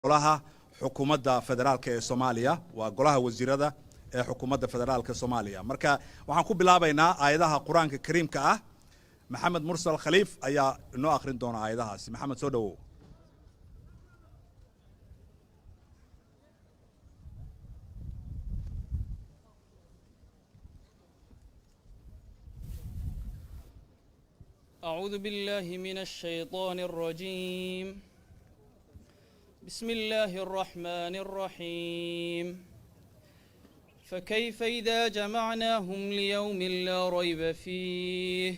Golaha xukuumadda federaalka ee Soomaaliya waa golaha wasiirada ee xukuumadda federaalka Soomaaliya. Marka waxaan ku bilaabaynaa aayadaha Qur-aanka Kariimka ah. Maxamed Mursal Khaliif ayaa inoo akhrin doona aayadahaasi. Maxamed, soo dhowow. أعوذ بالله من الشيطان الرجيم. بسم الله الرحمن الرحيم. فكيف إذا جمعناهم ليوم لا ريب فيه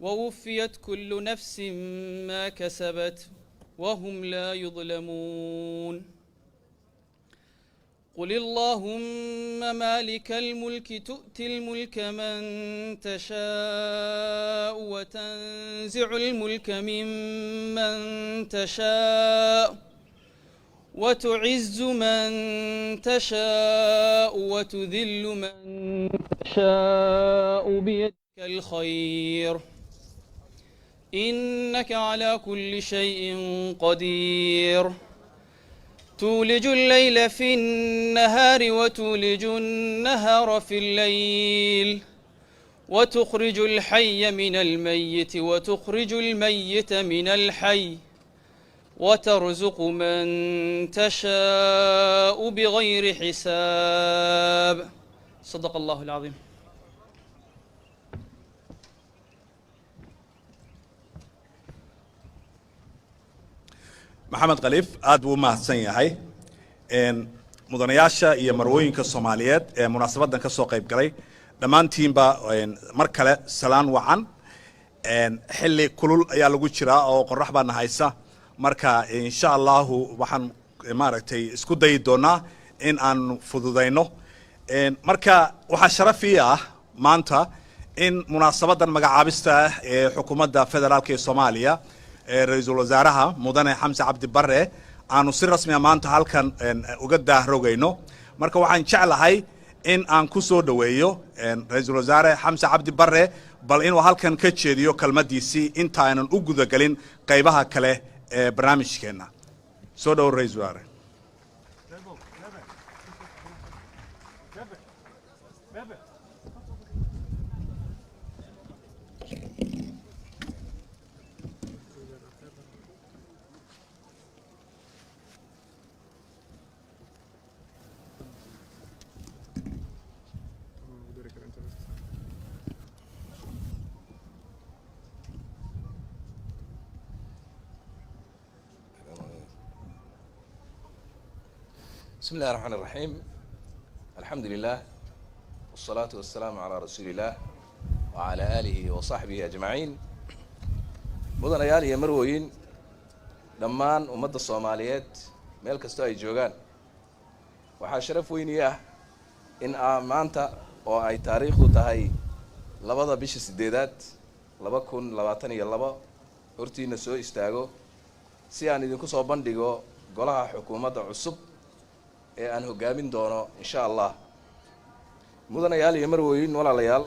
ووفيت كل نفس ما كسبت وهم لا يظلمون. قل اللهم مالك الملك تؤتي الملك من تشاء وتنزع الملك ممن تشاء وتعز من تشاء وتذل من تشاء بيدك الخير إنك على كل شيء قدير. تولج الليل في النهار وتولج النهار في الليل وتخرج الحي من الميت وتخرج الميت من الحي وترزق من تشاء بغير حساب. صدق الله العظيم. Maxamed Khaliif aad buu u mahadsan yahay. Mudanayaasha iyo marwooyinka Soomaaliyeed ee munaasabaddan ka soo qayb galay, dhammaantiinba mar kale salaan wacan. Xilli kulul ayaa lagu jiraa oo qorax baana haysa. Marka insha Allahu waxaan maaragtay isku dayi doonaa in aan fududayno. Marka waxaa sharaf ii ah maanta in munaasabaddan magacaabista ah ee xukuumadda federaalka ee Soomaaliya ee ra-iisul wasaaraha mudane Xamse Cabdi Barre aanu si rasmiya maanta halkan uga daahrogayno. Marka waxaan jeclahay in aan ku soo dhoweeyo ra-iisul wasaare Xamse Cabdi Barre, bal inuu halkan ka jeediyo kelmadiisii inta aynan u gudagelin qaybaha kale ee barnaamijkeenna. Soo dhowo, ra-iisul wasaare. بسم الله الرحمن الرحيم. الحمد لله والصلاة والسلام على رسول الله وعلى آله وصحبه أجمعين. Mudanayaal iyo marwooyin, dhammaan ummadda Soomaaliyeed meel kastoo ay joogaan, waxaa sharaf weyni ah in aa maanta oo ay taariikhdu tahay 2-da bisha 8-aad 2022 hortiina soo istaago si aan idinku soo bandhigo golaha xukuumadda cusub ee aan hoggaamin doono insha Allah. Mudanayaal iyo marwooyin, walaalayaal,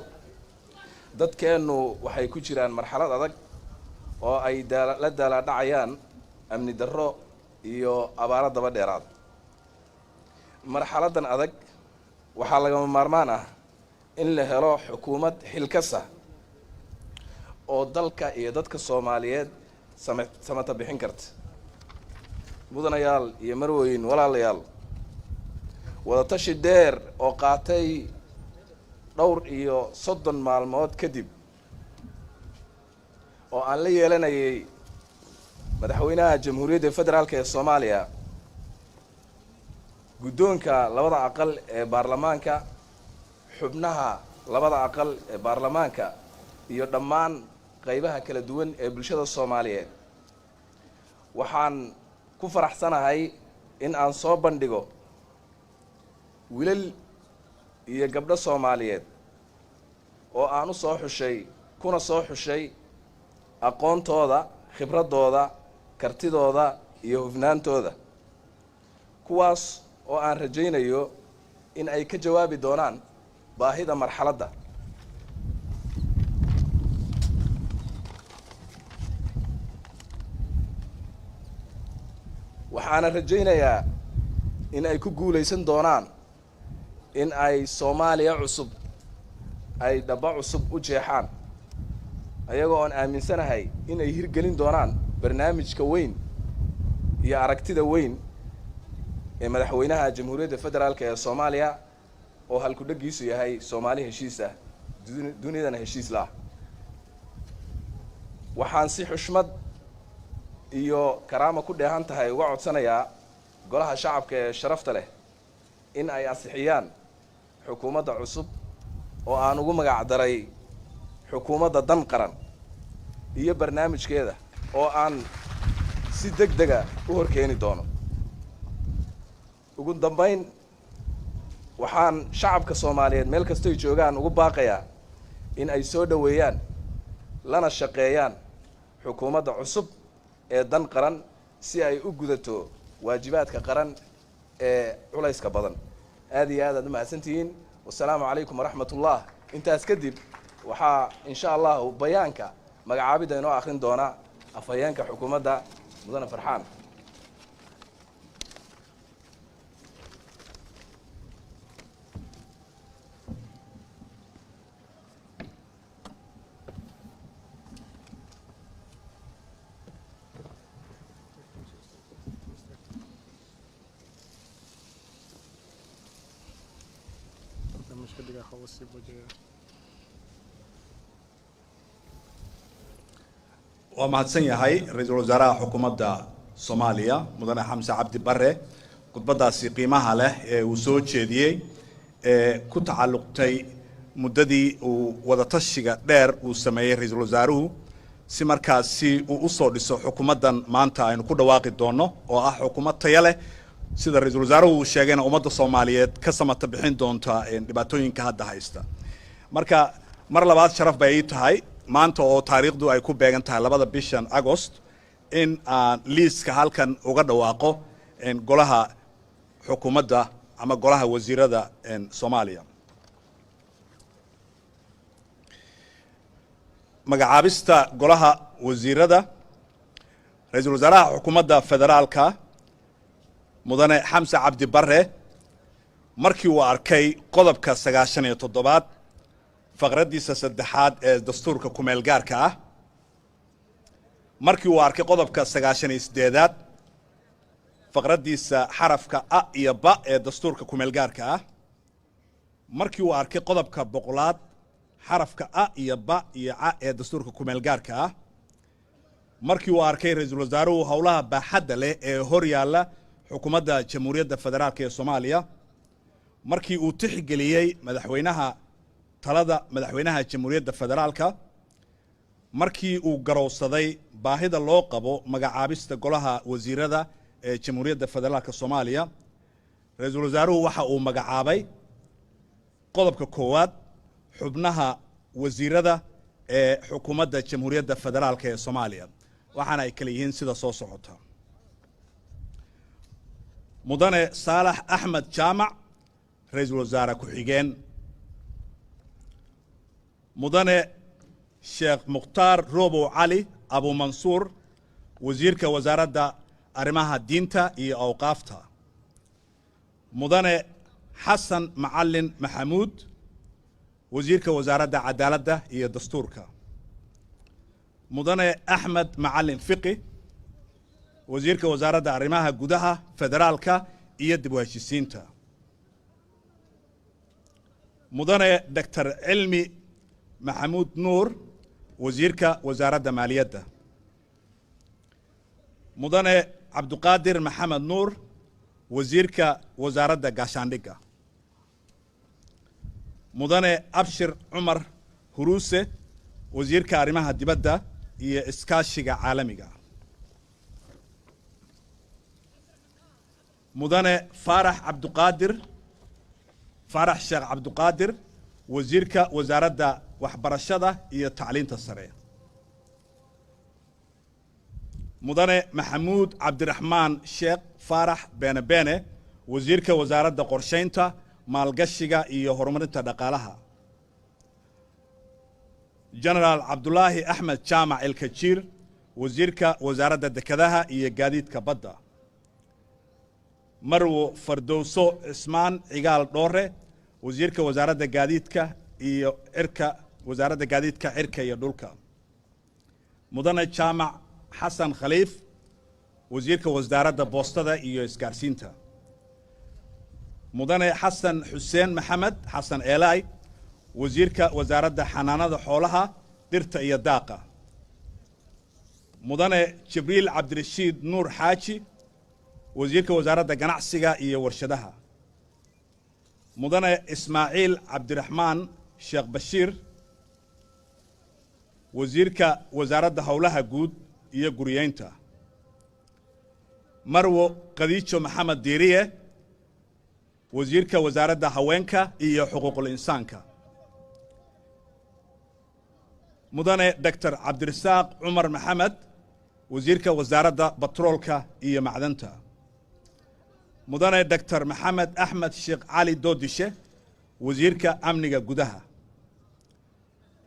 dadkeennu waxay ku jiraan marxalad adag oo ay daala la daalaadhacayaan amni darro iyo abaaro daba dheeraad. Marxaladdan adag waxaa lagama maarmaan ah in la helo xukuumad xilkasa oo dalka iyo dadka Soomaaliyeed sama samata bixin karta. Mudanayaal iyo marwooyin, walaalayaal, wadatashi dheer oo qaatay dhowr iyo 30 maalmood kadib oo aan la yeelanayay madaxweynaha Jamhuuriyadda Federaalka ee Soomaaliya, guddoonka labada aqal ee baarlamaanka, xubnaha labada aqal ee baarlamaanka iyo dhammaan qaybaha kala duwan ee bulshada Soomaaliyeed, waxaan ku faraxsanahay in aan soo bandhigo wilal iyo gabdho Soomaaliyeed oo aan u soo xushay kuna soo xushay aqoontooda, khibraddooda, kartidooda iyo hufnaantooda, kuwaas oo aan rajaynayo in ay ka jawaabi doonaan baahida marxaladda. Waxaana rajaynayaa in ay ku guulaysan doonaan in ay Soomaaliya cusub ay dhaba cusub u jeexaan, ayagoo oon aaminsanahay in ay hirgelin doonaan barnaamijka weyn iyo aragtida weyn ee madaxweynaha Jamhuuriyadda Federaalka ee Soomaaliya, oo halku-dheggiisu yahay Soomaali heshiis ah, dunidana heshiis la ah. Waxaan si xushmad iyo karaama ku dheehan tahay uga codsanayaa golaha shacabka ee sharafta leh in ay ansixiyaan xukuumadda cusub oo aan ugu magac daray Xukuumadda Dan Qaran iyo barnaamijkeeda, oo aan si deg dega u horkeeni doono. Ugu dambayn, waxaan shacabka Soomaaliyeed meel kastoy joogaan ugu baaqayaa in ay soo dhoweeyaan lana shaqeeyaan xukuumadda cusub ee Dan Qaran, si ay u gudato waajibaadka qaran ee culayska badan. Aad iyo aad aad umahadsantihiin. Wasalaamu calaykum waraxmat ullah. Intaas kadib waxaa insha Allahu bayaanka magacaabidda inoo akrin doona afhayeenka xukuumadda, mudane Farxaan. Waa mahadsan yahay ra-iisul wasaaraha xukuumadda Soomaaliya, mudane Xamse Cabdi Bare, khudbaddaasi qiimaha leh ee uu soo jeediyey ee ku tacalluqtay muddadii uu wadatashiga dheer uu sameeyey ra-iisul wasaaruhu, si markaasi uu usoo dhiso xukuumaddan maanta aynu ku dhawaaqi doonno, oo ah xukuumad taya leh, sida ra-iisul wasaaruhu uu sheegayna ummadda Soomaaliyeed ka samata bixin doonta dhibaatooyinka hadda haysta. Marka mar labaad sharaf bay ii tahay maanta oo taariikhdu ay ku beegan tahay 2da bishan Agost in aan liiska halkan uga dhawaaqo golaha xukuumadda ama golaha wasiirada Soomaaliya. Magacaabista golaha wasiirada. Ra-iisul wasaaraha xukuumadda federaalka, mudane Xamse Cabdi Bare, markii uu arkay qodobka 97aad faqraddiisa saddexaad ee dastuurka kumeel gaarka ah, markii uu arkay qodobka 98aad faqraddiisa xarafka a iyo ba ee dastuurka kumeel gaarka ah, markii uu arkay qodobka 100aad xarafka a iyo ba iyo ca ee dastuurka kumeel gaarka ah, markii uu arkay ra-iisul wasaaruhu howlaha baaxadda leh ee hor yaalla xukuumadda Jamhuuriyadda Federaalka ee Soomaaliya, markii uu tixgeliyey madaxweynaha talada madaxweynaha Jamhuuriyadda Federaalka, markii uu garowsaday baahida loo qabo magacaabista golaha wasiirada ee Jamhuuriyadda Federaalka Soomaaliya, ra-iisul wasaaruhu waxa uu magacaabay: qodobka koowaad, xubnaha wasiirada ee xukuumadda Jamhuuriyadda Federaalka ee Soomaaliya, waxaana ay kala yihiin sida soo socota: mudane Saalax Axmed Jaamac, ra-iisul wasaare ku-xigeen; mudane Sheekh Mukhtaar Robow Cali Abumansuur, wasiirka wasaaradda arrimaha diinta iyo awqaafta; mudane Xasan Macalin Maxamuud, wasiirka wasaaradda cadaaladda iyo dastuurka; mudane Axmed Macalin Fiqi, wasiirka wasaaradda arrimaha gudaha, federaalka iyo dib u heshiisiinta; mudane Doctor Cilmi Maxamuud Nuur, wasiirka wasaaradda maaliyadda; mudane Cabduqaadir Maxamed Nuur, wasiirka wasaaradda gaashaandhigga; mudane Abshir Cumar Huruuse, wasiirka arrimaha dibadda iyo iskaashiga caalamiga; mudane Faarax Cabduqaadir Faarax Sheekh Cabduqaadir, wasiirka wasaaradda waxbarashada iyo tacliinta sare; mudane Maxamuud Cabdiraxmaan Sheekh Faarax Beene Beene, wasiirka wasaaradda qorshaynta, maalgashiga iyo horumarinta dhaqaalaha; Genaraal Cabdulaahi Axmed Jaamac Elkajiir, wasiirka wasaaradda dekedaha iyo gaadiidka badda. Marwo Fardowso Cismaan Cigaal Dhoore, wasiirka wasaaradda gaadiidka iyo cirka, wasaaradda gaadiidka cirka iyo dhulka. Mudane Jaamac Xasan Khaliif, wasiirka wasaaradda boostada iyo isgaarsiinta. Mudane Xasan Xuseen Maxamed Xasan Eelaay, wasiirka wasaaradda xanaanada xoolaha, dhirta iyo daaqa. Mudane Jibriil Cabdirashiid Nuur Xaaji, wasiirka wasaaradda ganacsiga iyo warshadaha. Mudane Ismaaciil Cabdiraxmaan Sheekh Bashiir, wasiirka wasaaradda howlaha guud iyo guriyeynta. Marwo Khadiijo Maxamed Diiriye, wasiirka wasaaradda haweenka iyo xuquuqul insaanka. Mudane Doctor Cabdirasaaq Cumar Maxamed, wasiirka wasaaradda batroolka iyo macdanta. Mudane Doctor Maxamed Axmed Sheekh Cali Doodishe, wasiirka amniga gudaha.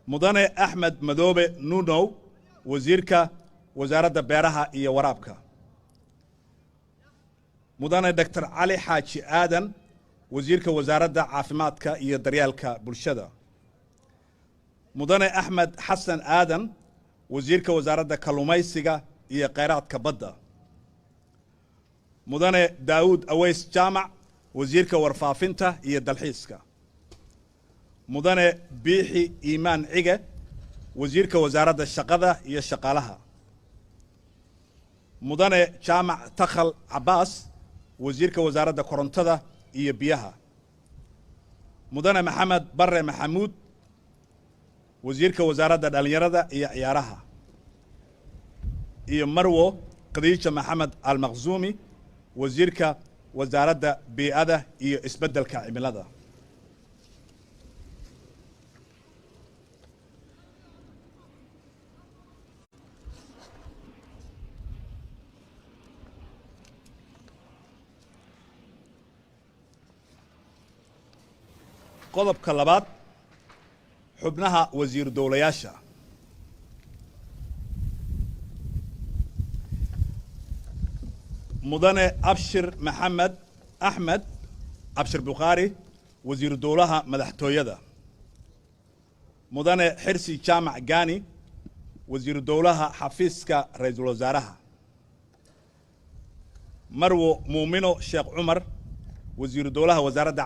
Mudane Axmed Madoobe Nunow, wasiirka wasaaradda beeraha iyo waraabka. Mudane Doctor Cali Xaaji Aadan, wasiirka wasaaradda caafimaadka iyo daryeelka bulshada. Mudane Axmed Xasan Aadan, wasiirka wasaaradda kalluumaysiga iyo kheyraadka badda. Mudane Daawud Aweys Jaamac, wasiirka warfaafinta iyo dalxiiska. Mudane Biixi Iimaan Cige, wasiirka wasaaradda shaqada iyo shaqaalaha. Mudane Jaamac Takhal Cabbaas, wasiirka wasaaradda korontada iyo biyaha. Mudane Maxamed Barre Maxamuud, wasiirka wasaaradda dhallinyarada iyo ciyaaraha. Iyo Marwo Khadiija Maxamed Almaqzuumi, wasiirka wasaaradda bii'ada iyo isbeddelka cimilada. Qodobka labaad, xubnaha wasiir dowlayaasha. Mudane Abshir Maxamed Axmed Abshir Bukhaari, wasiiru dowlaha madaxtooyada. Mudane Xirsi Jaamac Gaani, wasiiru dowlaha xafiiska ra-iisul wasaaraha. Marwo Muumino Sheekh Cumar, wasiiru dowlaha wasaaradda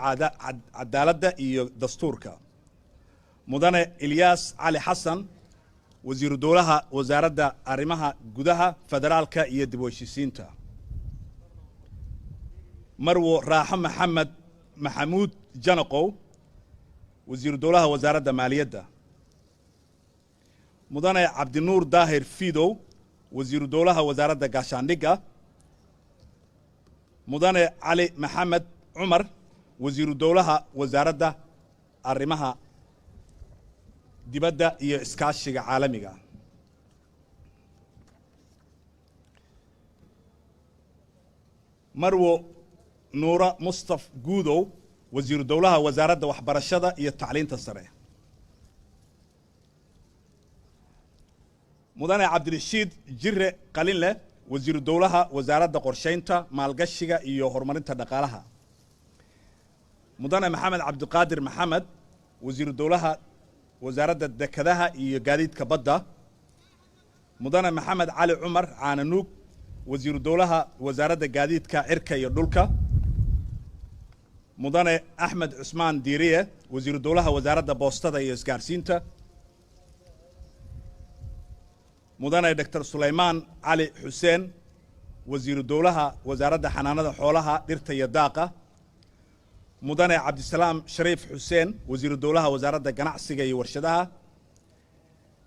cadaaladda iyo dastuurka. Mudane Ilyaas Cali Xasan, wasiiru dowlaha wasaaradda arrimaha gudaha, federaalka iyo dib u heshiisiinta. Marwo Raaxo Maxamed Maxamuud Janaqow, wasiiru dowlaha wasaaradda maaliyadda. Mudane Cabdinuur Daahir Fiidow, wasiiru dowlaha wasaaradda gaashaandhigga. Mudane Cali Maxamed Cumar, wasiiru dowlaha wasaaradda arrimaha dibadda iyo iskaashiga caalamiga. Marwo Nuura Mustaf Guudow, wasiiru dowlaha wasaaradda waxbarashada iyo tacliinta sare. Mudane Cabdirashiid Jire Qalinleh, wasiiru dowlaha wasaaradda qorsheynta, maalgashiga iyo horumarinta dhaqaalaha. Mudane Maxamed Cabdiqaadir Maxamed, wasiiru dowlaha wasaaradda dekedaha iyo gaadiidka badda. Mudane Maxamed Cali Cumar Caananuug, wasiiru dowlaha wasaaradda gaadiidka cirka iyo dhulka. Mudane Axmed Cusmaan Diiriye, wasiiru dowlaha wasaaradda boostada iyo isgaarsiinta. Mudane Doctor Sulaymaan Cali Xuseen, wasiiru dowlaha wasaaradda xanaanada xoolaha, dhirta iyo daaqa. Mudane Cabdisalaam Shariif Xuseen, wasiiru dowlaha wasaaradda ganacsiga iyo warshadaha.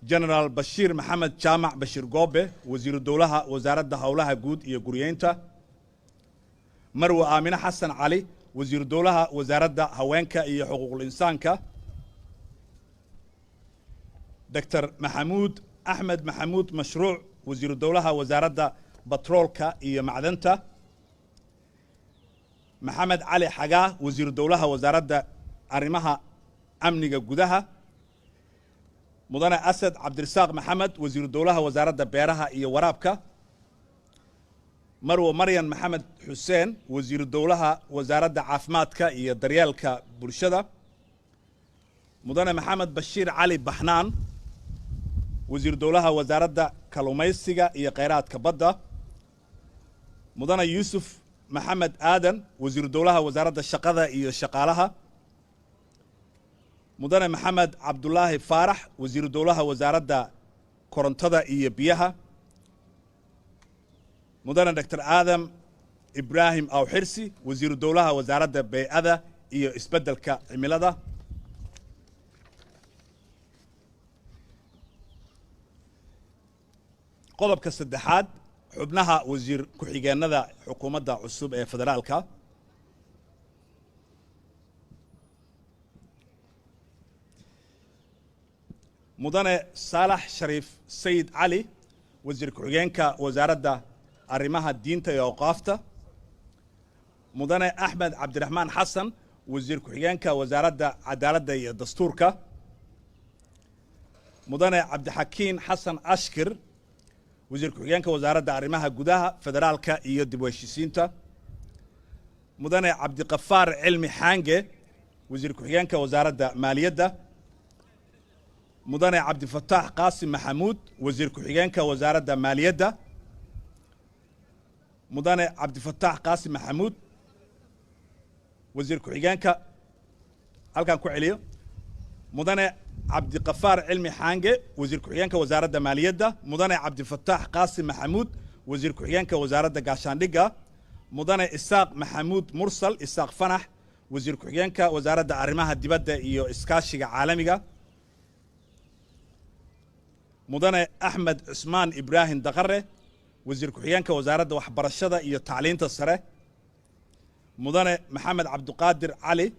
Genaraal Bashiir Maxamed Jaamac Bashiir Goobe, wasiiru dowlaha wasaaradda howlaha guud iyo guryeynta. Marwe Aamine Xasan Cali, wasiiru dowlaha wasaaradda haweenka iyo xuquuqul insaanka. Doctor Maxamuud Axmed Maxamuud Mashruuc, wasiiru dowlaha wasaaradda batroolka iyo macdanta. Maxamed Cali Xagaa, wasiiru dowlaha wasaaradda arrimaha amniga gudaha. Mudane Asad Cabdirasaaq Maxamed, wasiiru dowlaha wasaaradda beeraha iyo waraabka. Marwo Maryan Maxamed Xuseen, wasiiru dowlaha wasaaradda caafimaadka iyo daryeelka bulshada. Mudane Maxamed Bashiir Cali Baxnaan, wasiiru dowlaha wasaaradda kalluumaysiga iyo kheyraadka badda. Mudane Yuusuf Maxamed Aadan, wasiiru dowlaha wasaaradda shaqada iyo shaqaalaha. Mudane Maxamed Cabdulaahi Faarax, wasiiru dowlaha wasaaradda korontada iyo biyaha. Mudane Doctor Aadam Ibraahim Awxirsi, wasiiru dowlaha wasaaradda bey'ada iyo isbeddelka cimilada. Qodobka saddexaad, xubnaha wasiir ku-xigeenada xukuumadda cusub ee federaalka. Mudane Saalax Shariif Sayid Cali, wasiir ku-xigeenka wasaaradda arrimaha diinta iyo awqaafta. Mudane Axmed Cabdiraxmaan Xasan, wasiir ku-xigeenka wasaaradda cadaaladda iyo dastuurka. Mudane Cabdixakiin Xasan Ashkir, wasiir ku-xigeenka wasaaradda arrimaha gudaha, federaalka iyo dib u heshiisiinta. Mudane Cabdiqafaar Cilmi Xaange, wasiir ku-xigeenka wasaaradda maaliyadda. Mudane Cabdifataax Qaasim Maxamuud, wasiir ku-xigeenka wasaaradda maaliyadda. Mudane Cabdifataax Qaasim Maxamuud, wasiir ku-xigeenka, halkaan ku celiyo. Mudane Cabdiqafaar Cilmi Xaange, wasiir ku-xigeenka wasaaradda maaliyadda. Mudane Cabdifataax Qaasim Maxamuud, wasiir ku-xigeenka wasaaradda gaashaandhigga. Mudane Isaaq Maxamuud Mursal Isaaq Fanax, wasiir ku-xigeenka wasaaradda arrimaha dibadda iyo iskaashiga caalamiga. Mudane Axmed Cusmaan Ibraahim Daqare, wasiir ku-xigeenka wasaaradda waxbarashada iyo tacliinta sare. Mudane Maxamed Cabdiqaadir Cali,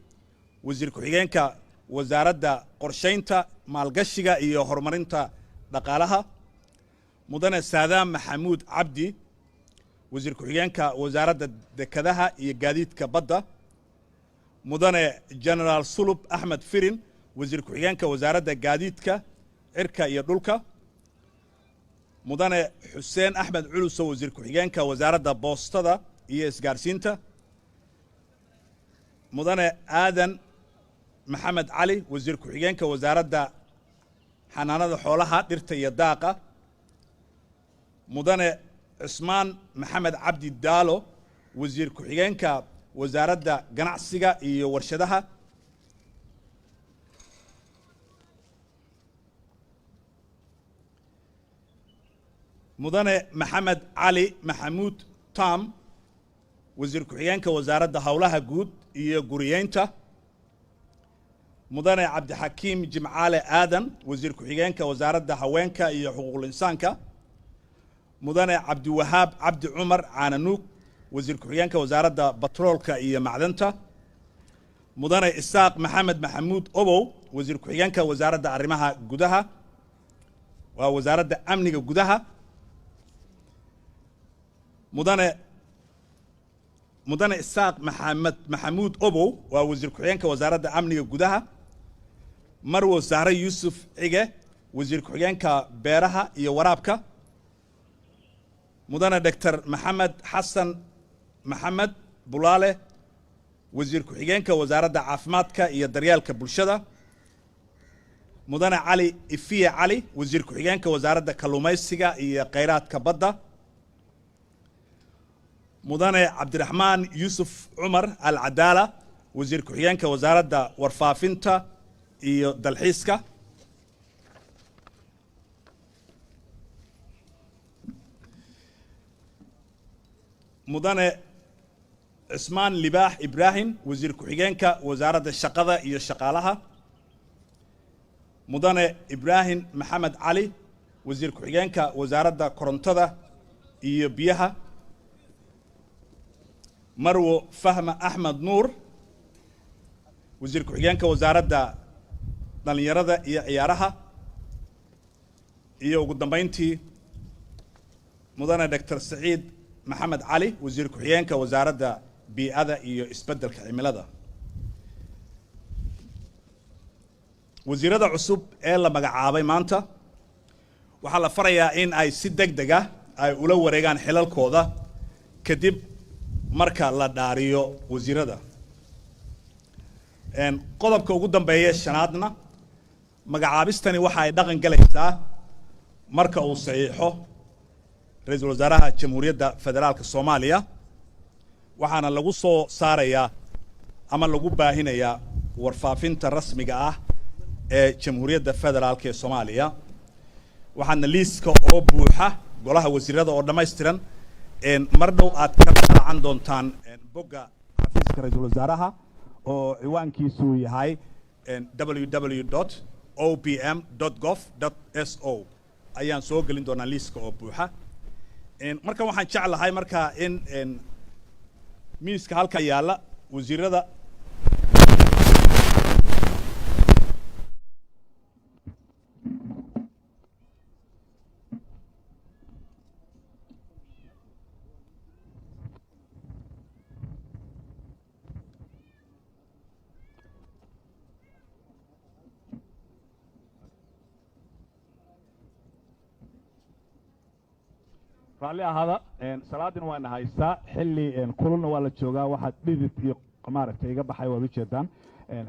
wasiir ku-xigeenka wasaaradda qorshaynta, maalgashiga iyo horumarinta dhaqaalaha. Mudane Saadaam Maxamuud Cabdi, wasiir ku-xigeenka wasaaradda dekedaha iyo gaadiidka badda. Mudane Genaraal Sulub Axmed Firin, wasiir ku-xigeenka wasaaradda gaadiidka cirka iyo dhulka. Mudane Xuseen Axmed Culusow, wasiir ku-xigeenka wasaaradda boostada iyo isgaarsiinta. Mudane Aadan Maxamed Cali, wasiir ku-xigeenka wasaaradda xanaanada xoolaha, dhirta iyo daaqa. Mudane Cusmaan Maxamed Cabdi Daalo, wasiir ku-xigeenka wasaaradda ganacsiga iyo warshadaha. Mudane Maxamed Cali Maxamuud Tam, wasiir ku-xigeenka wasaaradda howlaha guud iyo guriyeynta. Mudane Cabdixakiim Jimcaale Aadan, wasiir ku-xigeenka wasaaradda haweenka iyo xuquuqul insaanka. Mudane Cabdiwahaab Cabdi Cumar Caananuug, wasiir ku-xigeenka wasaaradda batroolka iyo macdanta. Mudane Isaaq Maxamed Maxamuud Obow, wasiir ku-xigeenka wasaaradda arrimaha gudaha, waa wasaaradda amniga gudaha. Mudane Isaaq Maxamed Maxamuud Obow waa wasiir ku-xigeenka wasaaradda amniga gudaha. Marwo Sahre Yuusuf Cige, wasiir ku-xigeenka beeraha iyo waraabka. Mudane Doctor Maxamed Xasan Maxamed Bulaale, wasiir ku-xigeenka wasaaradda caafimaadka iyo daryeelka bulshada. Mudane Cali Ifiye Cali, wasiir ku-xigeenka wasaaradda kalluumaysiga iyo kheyraadka badda. Mudane Cabdiraxmaan Yuusuf Cumar Al Cadaala, wasiir ku-xigeenka wasaaradda warfaafinta iyo dalxiiska. Mudane Cismaan Libaax Ibraahim, wasiir ku-xigeenka wasaaradda shaqada iyo shaqaalaha. Mudane Ibraahim Maxamed Cali, wasiir ku-xigeenka wasaaradda korontada iyo biyaha. Marwo Fahma Axmed Nuur, wasiir ku-xigeenka wasaaradda dhallinyarada iyo ciyaaraha. Iyo ugu dambeyntii mudane Doctor Saciid Maxamed Cali, wasiir ku-xigeenka wasaaradda bii'ada iyo isbeddelka cimilada. Wasiirada cusub ee la magacaabay maanta waxaa la farayaa in ay si deg deg ah ay ula wareegaan xilalkooda kadib marka la dhaariyo wasiirada. Qodobka ugu dambeeya shanaadna, magacaabistani waxa ay dhaqan galaysaa marka uu saxiixo ra-iisul wasaaraha Jamhuuriyadda Federaalka Soomaaliya, waxaana lagu soo saarayaa ama lagu baahinayaa warfaafinta rasmiga ah ee Jamhuuriyadda Federaalka ee Soomaaliya. Waxaana liiska oo buuxa golaha wasiirada oo dhammaystiran mar dhow aad ka raacan doontaan bogga xafiiska ra-iisul wasaaraha oo ciwaankiisu yahay www.opm.gov.so ayaan soo gelin doonaa liiska oo buuxa. Marka waxaan jeclahay marka in miiska halka yaalla wasiirada. Raalli ahaada, salaadina waana haystaa, xilli kululna waa la joogaa. Waxaad dhidid iyo maaragtay iga baxay waad ujeedaan,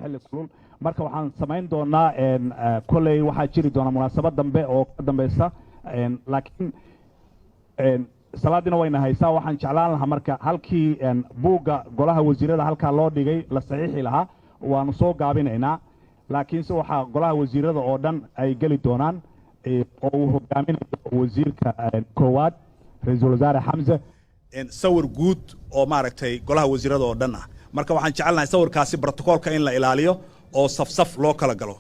xilli kulul. Marka waxaan samayn doonaa, kolley waxaa jiri doona munaasabad dambe oo ka dambeysa, laakiin salaadina wayna haysaa. Waxaan jeclaan lahaa marka halkii buugga golaha wasiirada halkaa loo dhigay la saxiixi lahaa, waanu soo gaabinaynaa, laakiinse waxaa golaha wasiirada oo dhan ay geli doonaan oo uu hogaaminayo wasiirka koowaad, ra-iisul wasaare Xamse, sawir guud oo maaragtay golaha wasiirada oo dhan ah. Marka waxaan jecelnahay sawirkaasi brotocoolka in la ilaaliyo oo safsaf loo kala galo.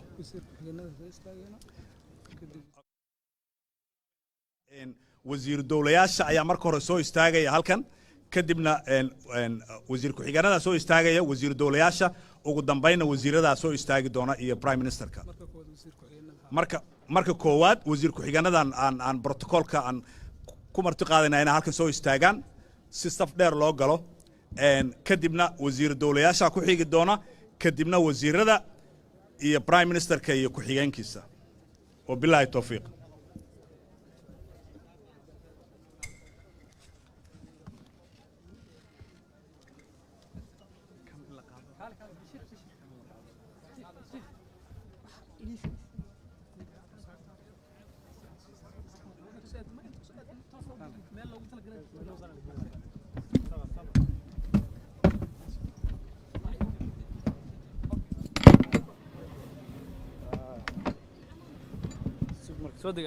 Wasiir dowlayaasha ayaa marka hore soo istaagaya halkan, kadibna wasiir ku-xigeenada soo istaagaya, wasiir dowlayaasha, ugu dambaynna wasiiradaa soo istaagi doona iyo prime ministerka. Marka koowaad wasiir ku-xigeenadan aan brotocoolka aan ku marti qaadayna inay halkan soo istaagaan si saf dheer loo galo, kadibna wasiir dowlayaasha ku xigi doona, kadibna wasiirada iyo prime ministerka iyo ku-xigeenkiisa. Wabilaahi towfiiq. Soo deg.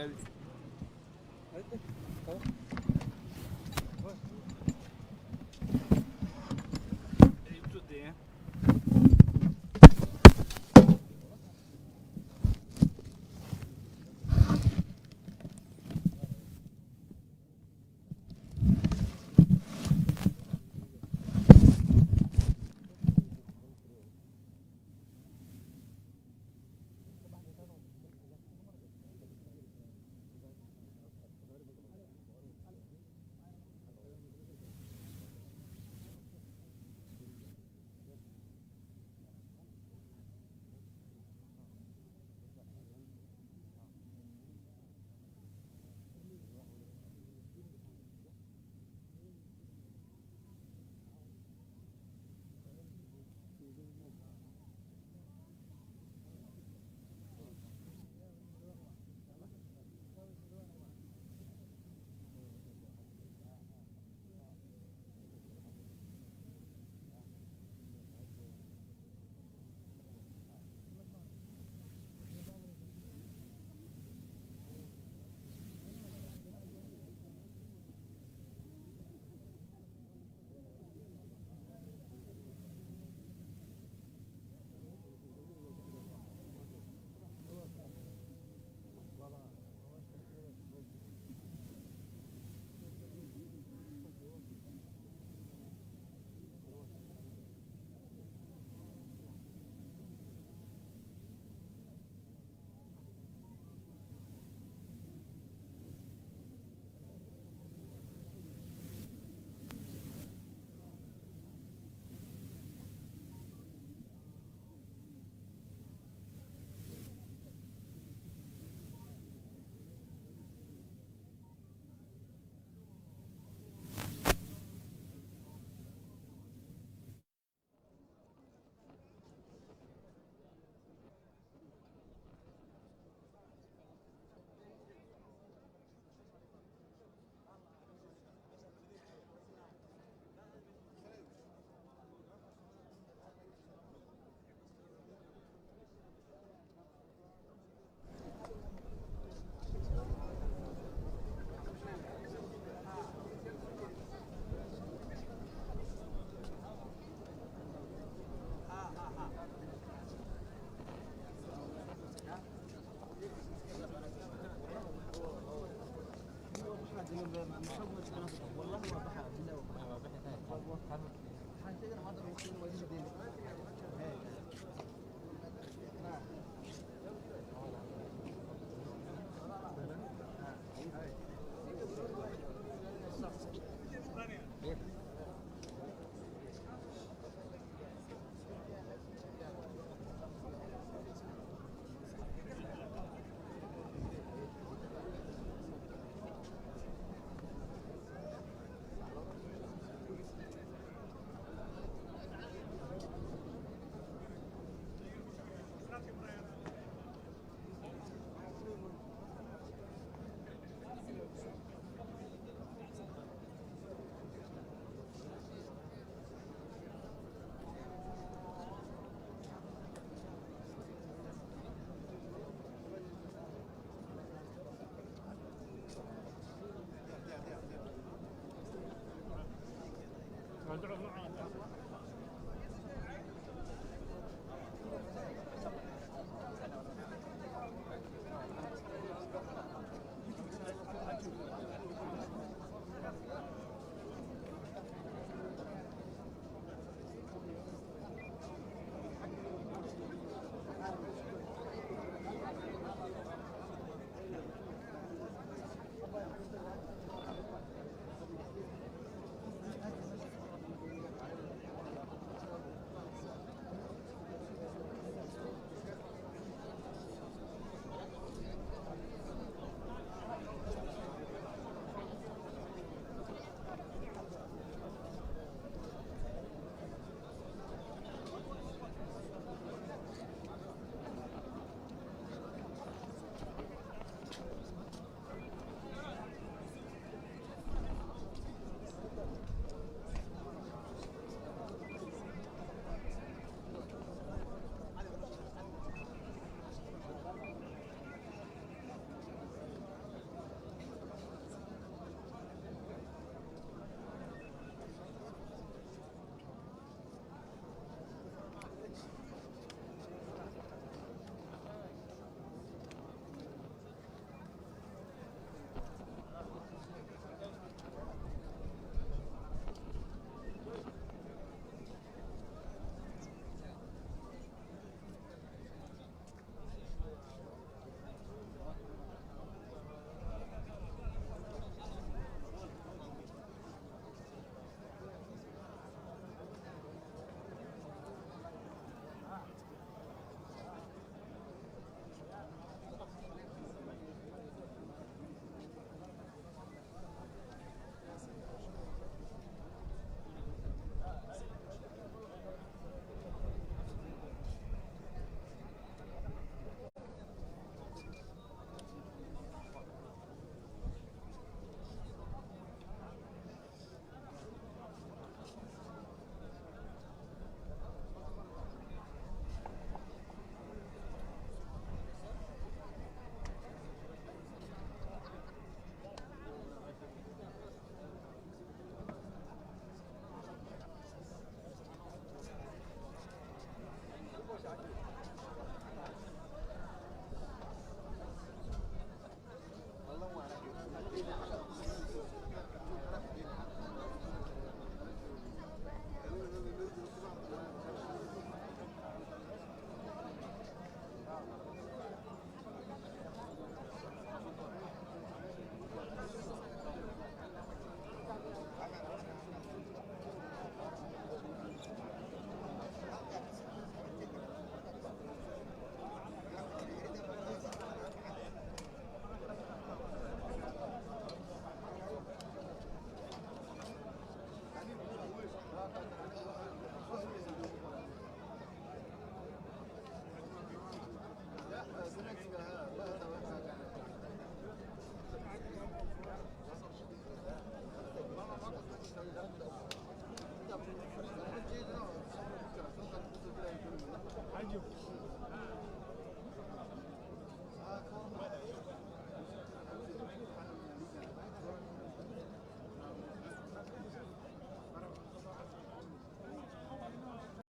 Waa